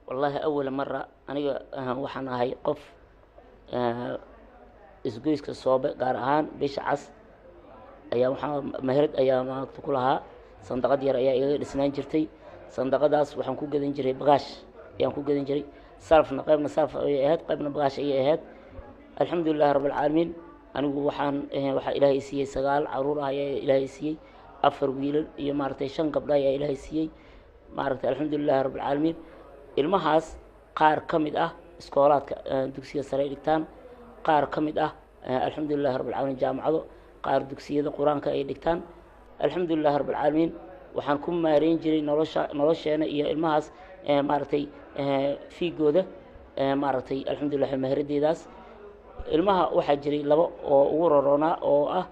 Wallaahi, awala mara aniga waxaan ahay qof isgoyska Soobe, gaar ahaan Bisha Cas ayaa waxaa meherad ayaa maaragta ku lahaa. Sandaqad yar ayaa igaga dhisnaan jirtay. Sandaqadaas waxaan ku gadan jiray bagaash ayaan ku gadan jiray, sarafna qaybna saraf ayay ahayd, qaybna bagaash ayay ahayd. Alxamdulilahi rabbilcaalamiin, anigu waxaa Ilaahay siiyey 9 caruur ah ayaa Ilaahay siiyey, 4 wiilal iyo maaragtay 5 gabdho ayaa Ilaahay siiyey maaragtay. Alxamdulilahi rabbilcaalamiin, ilmahaas qaar ka mid ah iskoolaadka dugsiga sare ay dhigtaan, qaar ka mid ah, alxamdulilahi rabbilcaalamiin, jaamacado, qaar dugsiyada Qur-aanka ay dhigtaan. Alxamdulilahi rabbilcaalamiin, waxaan ku maareyn jiray nolosha, nolosheena iyo ilmahaas maaragtay fiigooda maaragtay. Alxamdulilah, meheradeedaas ilmaha waxaa jiray labo oo ugu roroonaa oo ah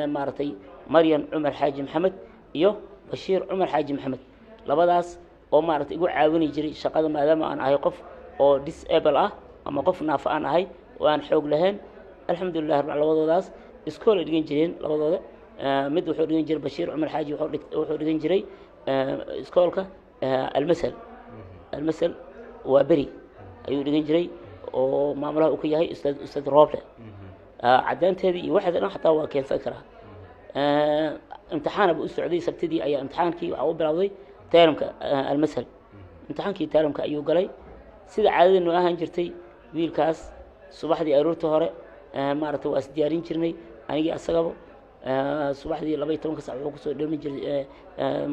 maaragtay Maryan Cumar Xaaji Maxamed iyo Bashiir Cumar Xaaji Maxamed, labadaas oo maaragtay igu caawini jiray shaqada, maadaama aan ahay qof oo disable ah ama qof naafa aan ahay oo aan xoog lahayn. Alxamdulilah rabbil, labadoodaas iskool ay dhigan jireen labadooda. Mid wuxuu dhigan jiray, Bashiir Cumar Xaaji wuxuu dhigan jiray iskoolka Almasal, Almasal waa beri ayuu dhigan jiray, oo maamulaha uu ka yahay Ustaad Rooble. Caddaanteedii iyo waxaas dhan xataa waa keensan karaa. Imtixaana buu u socday. Sabtidii ayaa imtixaankii waxaa u bilowday teeramka Almasal. Imtixaankii teeramka ayuu galay. Sida caadada noo ahaan jirtay, wiilkaas subaxdii aroortii hore maaragtay waa is diyaarin jirnay anigii asagaba. Subaxdii 12-ka sac wuxuu kusoo dhoomi jiray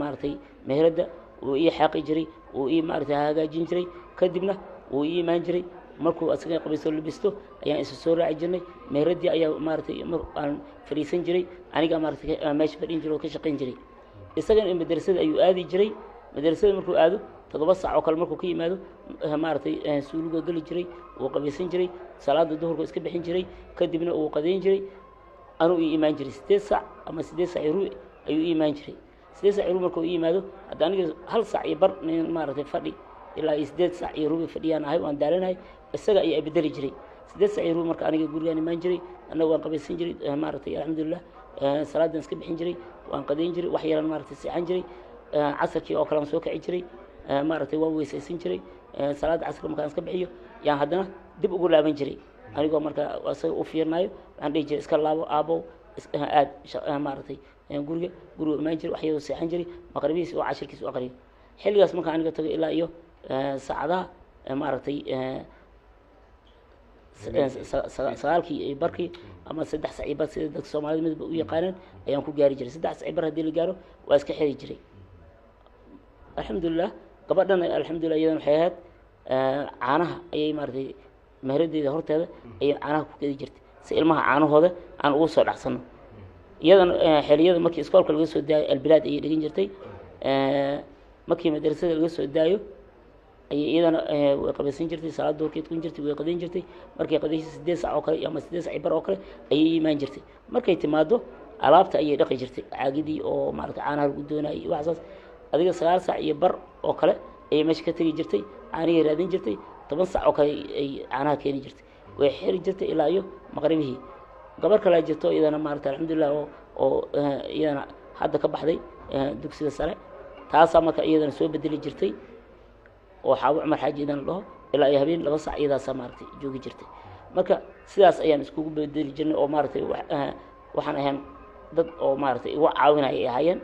maaragtay meheradda, wuu ii xaaqi jiray, wuu ii maaragtay hagaajin jiray, kadibna wuu ii imaan jiray. Markuu asaga qabayso, labisto, ayaan isa soo raaci jirnay. Meheraddii ayaa maaragtay mar aan fadhiisan jiray, anigaa maaragtay meesha fadhin jiray oo ka shaqayn jiray. Isagana madrasada ayuu aadi jiray. Madrasada markuu aado, 7 sac oo kale markuu ka yimaado, maaragtay suuluga geli jiray, wuu qabaysan jiray, salaada duhurka iska bixin jiray, kadibna wuu qadayn jiray. Anuu ii imaan jiray 8 sac ama 8 sac iyo rubi ayuu ii imaan jiray. 8 sac iyo rubi markuu ii yimaado, hadda aniga hal sac iyo bar nin maaragtay fadhi ilaa iyo 8 sac iyo rubi fadhiyaan ahay, waan daalanahay. Isaga ayaa bedeli jiray. 8 sac iyo rubi marka aniga gurigaan imaan jiray, annaga waan qabaysan jiray maaragtay, alxamdulilah, salaadan iska bixin jiray, waan qadayn jiray, wax yaran maaragtay seexan jiray. Casarkii oo kale aan soo kici jiray, maaragtay waan weysaysan jiray. Salaada casarka markaan iska bixiyo yaan haddana dib ugu laaban jiray, anigoo marka isaga u fiirnayo. Waxaan dhihi jiray, "Iska laabo, aabow, aad maaragtay guriga." Guriga imaan jiray, wax yaroo seexan jiray, maqribihiis oo cashirkiis u aqriyo. Xilligaas markaan aniga tago ilaa iyo saacadaha maaragtay 9-kii iyo barkii ama 3 sac iyo bar, sida dadka Soomaalida midba u yaqaanaan, ayaan ku gaari jiray. 3 sac iyo bar haddii la gaaro, waa iska xiri jiray, alxamdulilah. Gabadhana, alxamdulilah, iyadana waxay ahayd caanaha ayay maaragtay meheradeeda horteeda ayay caanaha ku gedi jirtay, si ilmaha caanahooda aan ugu soo dhacsano. Iyadana xiliyada markii iskoolka laga soo daayo, Albilaad ayay dhigan jirtay, markii madrasada laga soo daayo ayay iyadana way qabaysan jirtay, salaada duhurkeed kun jirtay, way qadayn jirtay. Markay qadaysa, 8 sac oo kale ama 8 sac iyo bar oo kale ayay imaan jirtay. Markay timaado, alaabta ayay dhaqi jirtay, caagidii oo maaragtay caanaha lagu doonayay iyo waxaas. Adiga 9 sac iyo bar oo kale ayay meesha ka tegi jirtay, caanihii raadin jirtay, 10 sac oo kale ay caanaha keeni jirtay, way xiri jirtay ilaa iyo maqribihii. Gabar kalea jirto iyadana maaragtay, alxamdulilah, oo iyadana hadda ka baxday dugsiga sare. Taasaa marka iyadana soo bedeli jirtay, oo Xaabo Cumar Xaaji iyadana la dhaho, ilaa iyo habeen 2 sac iyadaasaa maaragtay joogi jirtay. Marka sidaas ayaan iskugu bedeli jirnay, oo maaragtay waxaan ahayn dad oo maaragtay igu caawinaya ay ahaayeen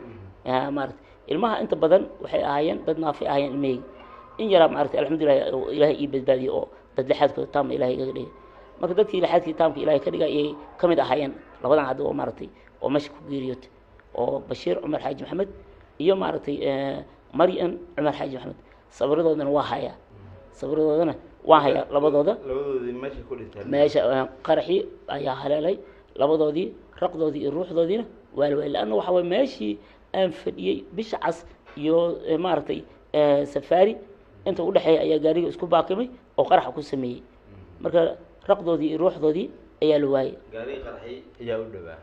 maaragtay. Ilmaha inta badan waxay ahaayeen dad naafay ahaayeen ilmaheyga. In yaraa maaragtay, alxamdulilah, oo Ilaahay ii badbaadiyey oo dad lixaadkooda taamna Ilahay igaga dhigay. Marka dadkii lixaadkii taamka Ilahay ka dhigay ayay ka mid ahaayeen labadan hadda oo maaragtay oo meesha ku geeriyootay, oo Bashiir Cumar Xaaji Maxamed iyo maaragtay Maryan Cumar Xaaji Maxamed. Sawiradoodana waa hayaa, sawiradoodana waan hayaa labadooda. Labadoodii meesha ku dhinteen? Meesha qaraxii ayaa haleelay labadoodii, raqdoodii iyo ruuxdoodiina waa la waayay, leanna waxa waye meeshii aan fadhiyey, Bisha Cas iyo maaragtay Safaari inta udhexeeya, ayaa gaariga isku baakimay oo qaraxa ku sameeyey. Marka raqdoodii iyo ruuxdoodii ayaa la waayey. Gaarigii qarxay ayaa u dhawaa?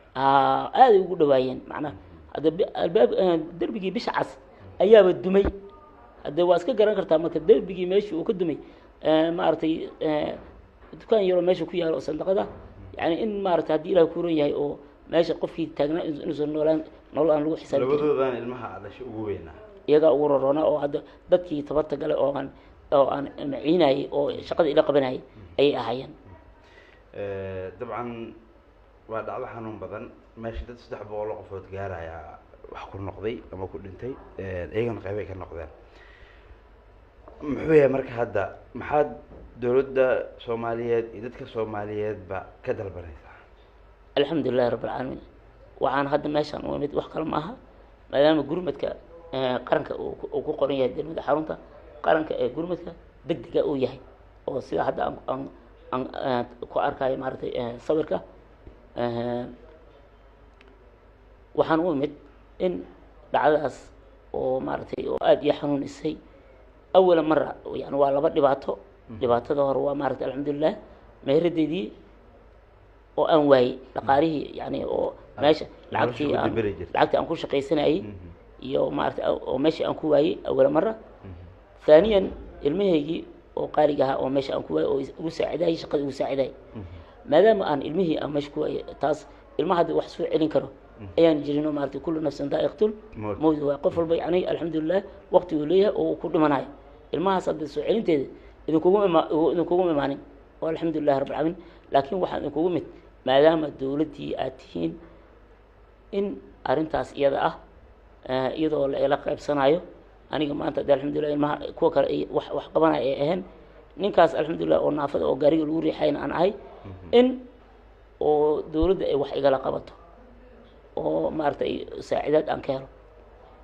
Aaday ugu dhawaayeen. Macnaha hadda albaab derbigii Bisha Cas ayaaba dumay. Hadde waa iska garan kartaa. Marka derbigii meeshii uu ka dumay, maaragtay dukaan yaroo meesha ku yaalo oo sandaqada, yani in maaragtay haddii Ilaah kuuran yahay oo meesha qofkii taagnaa inuusan noolaan, nolol aan lagu xisaabi karin. Labadoodan ilmaha dhashay ugu weynaa? Iyagaa ugu roroonaa, oo hadda dadkii tabarta gale oo aan oo aan maciinayay oo shaqada ila qabanayay ayay ahaayeen. Dabcan waa dhacdo xanuun badan, meesha dad 300 oo qofood gaaraya wax ku noqday ama ku dhintay, iyagana qeybay ka noqdeen. Muxuu yahay marka hadda maxaad dowladda Soomaaliyeed iyo dadka Soomaaliyeedba ka dalbanaysaa? Alxamdulilahi rabbi alcaalamiin. Waxaan hadda meeshaan u imid wax kale ma aha, maadaama gurmadka qaranka uu ku qoran yahay degmada, xarunta qaranka ee gurmadka degdega uu yahay, oo sida hadda aan ku arkayo maaragtay sawirka. Waxaan u imid in dhacdadaas oo maaragtay oo aada ii xanuunisay awala mara, yani waa laba dhibaato. Dhibaatada hore waa maaragtay alxamdulilah meheradaydii oo aan waayey, dhaqaalihii yani oo meesha lacagtii nolosha ku aan dibiri jirtay. Lacagtii aan ku shaqaysanayay iyo maaragtay oo meeshii aan ku waayey awala mara. Haaniyan ilmahaygii oo qaaliga ahaa oo meesha aan ku waayey oo igu saacidayay shaqada igu saacidayay, maadaama aan ilmihii aan meesha ku waayey, taas ilmaha hadda wax soo celin karo ayaan jirin oo maaragtay kullu nafsin daa'iqatul mawt. Mawt waay. Qof walba yani alxamdulilah waqtiguu leeyahay oo uu ku dhimanayo. Ilmahaas hadda soo celinteeda idinkugu imaanin oo alxamdulilahi rabbi alcaalamiin, laakiin waxaan idinkugu mid maadaama dowladdii aad tihiin in arrintaas iyada ah iyadoo la ila qaybsanayo aniga maanta de alxamdulilah ilmaha kuwa kale ay wax qabanaya ay ahayn, ninkaas alxamdulilah oo naafada oo gaariga lagu riixayna aan ahay, in oo dowladda ay wax igala qabato oo maaragtay saacidaad aan ka helo.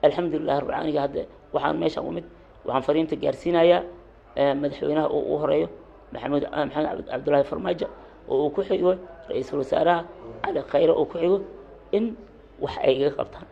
Alxamdulilah rabbil aniga hadda waxaan meeshaan u mid waxaan fariinta gaarsiinayaa madaxweynaha oo u horeeyo Maxamed Cabdullaahi Farmaajo, oo uu ku xigo ra-iisul wasaaraha Cali Khayre, oo ku xigo in wax ay iga qabtaan.